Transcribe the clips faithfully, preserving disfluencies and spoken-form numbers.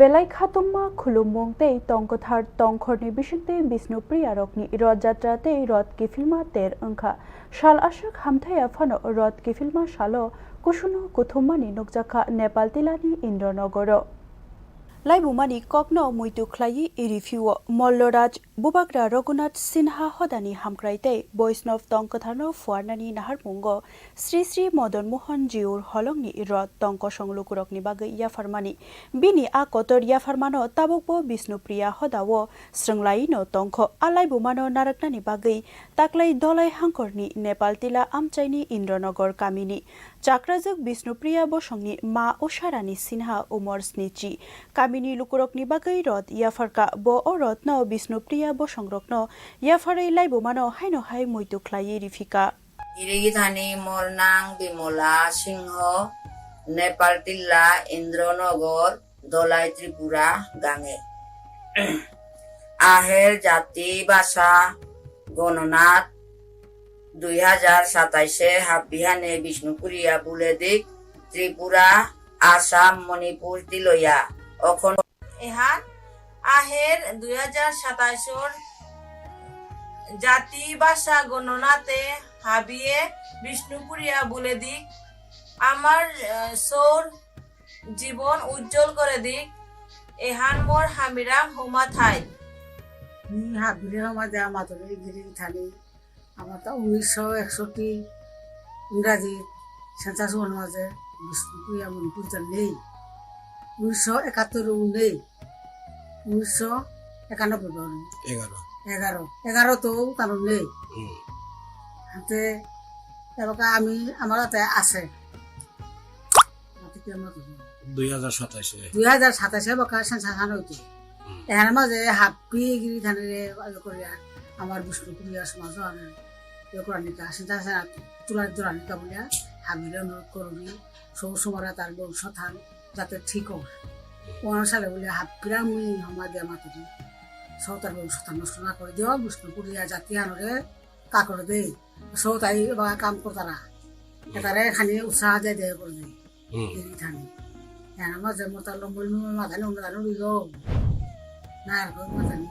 Belai khatungma khulumung tei tongkwthar tongkhorni bisingtwi Bishnupriya rokni Roth Jatra tei Roth kiphilma ter wngkha. Sal aswk hamthaya phano Roth kiphilma salo kusuno kuthummani nukjakha Nepal tilani Indranogoro. Laibumani kokno muitu khlaiwi riphio Molloraj Bubagra Raghunath Sinha hodani hamkrai tei Boishnov tong kwtharno phuarnani naharmungo Sri Sri Madan Mohan Jiur holongni Roth tong kosong lukurokni bagwi yapharmani. Bini a kotor yapharmano tabukbo Bishnupriya hodao srwnglaino tongkho. A laibumano narwknani bagwi taklai Dolai hangkorni Nepal tila amchaini Indranogor kamini chakrajwk Bishnupriya bosongni ma Usharani Sinha umor snichi. Kamini lukurokni bagwi Roth yapharkha. Bo o Rothno Bishnupriya bosongrokno yapharwi laibumano haino hai muitu khlaiwi riphikha. Girigithani Molnang Bimola Singho, Nepal tila Indranogor, Dolai Tripura gange. Aher jati bhasha gononat dui hajar satais e habihane Bishnupriya buledik Tripura, Assam, Manipur tiloya. Okhon ehan aher dui hajar satais or jati bhasha gononate habiye Bishnupriya buledik amar, eh, sor jibon ujjol gore dik, ehan mor hamirang homa thai. Ni habire homa de ama tole giri thani, ama ta unnish eksotti Ingraji census homa je Bishnupriya Manipur ta nei. Unnish ekattor o nei. Unnish ekanobboi ba nei. Egaro. Egaro. Egaro to tano nei. Hmm. Hante ebaka ami amara te ase. Dui hajar satais e. Dui hajar satais e baka sensa hano itu. Hmm. Ehan ma je happy giri thani re ayo korea. Amar Bishnupriya samaj ane. Yo korea nika sensa sa tulai durani ka bulia. Habire no korori. So sumara tar bo sothan jate thik ho. Wana sale bulia happy rang mi homa dia maturi. So tar bo sothan no sona kore dio Bishnupriya jati ano re. Kakor de, so tai ba kam kortara. Hmm. Etare khani usa de de kor de. Hmm. Diri thani. Yana ma je mota lo mul mul ma thani unda anu lo. Na ko ma thani.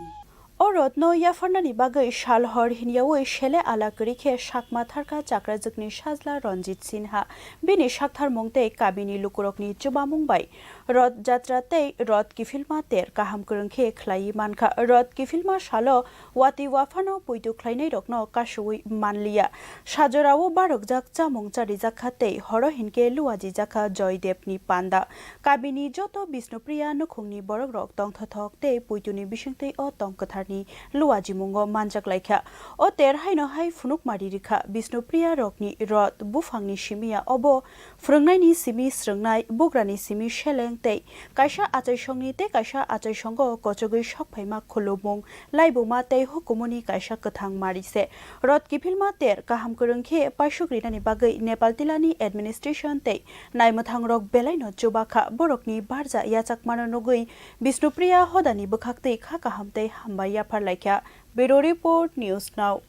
O Rothno yapharnani bagwi sal hor hinyawi sele ala kwrwi khe sakma tharkha chakrajwkni sajla Ranjit Sinha. Bini saktharmung tei kamini lukurokni chubamung bai Roth Jatra tei Roth kiphilma ter kaham kwrwng khe khlaiwi mankha. Roth kiphilma salo watwi waphano poito khlainairokno kasowi manliya. Sajorao barokjak chamung charijakha tei horo hinkhe luajijakha Joydevni panda. Kamini joto Bishnupriya nukhungni borokrok tongthothok tei poitoni bisingtwi o tong kwtharni luajimungo manjaklaikha. O ter haino hai phunukma ririkha, Bishnupriya rokni Roth buphangni simiya obo Phrwngnaini simi srwngnai, bugrani simi seleng tei kaisa achaisongni tei kaisa achaisongo kochogwi sokphaima khulumung, laibuma tei hukumuni kaisa kwthang mari se. Roth kiphilma ter kaham kwrwng khe paisuk rinani bagwi Nepal tilani administration tei naimwthangrok belaino chubakha. Borokni barja yachakmano nugwi Bishnupriya hodani bwkhaktwi kha kaham tei hambai yapharlaikha. Bureau Report, News Now.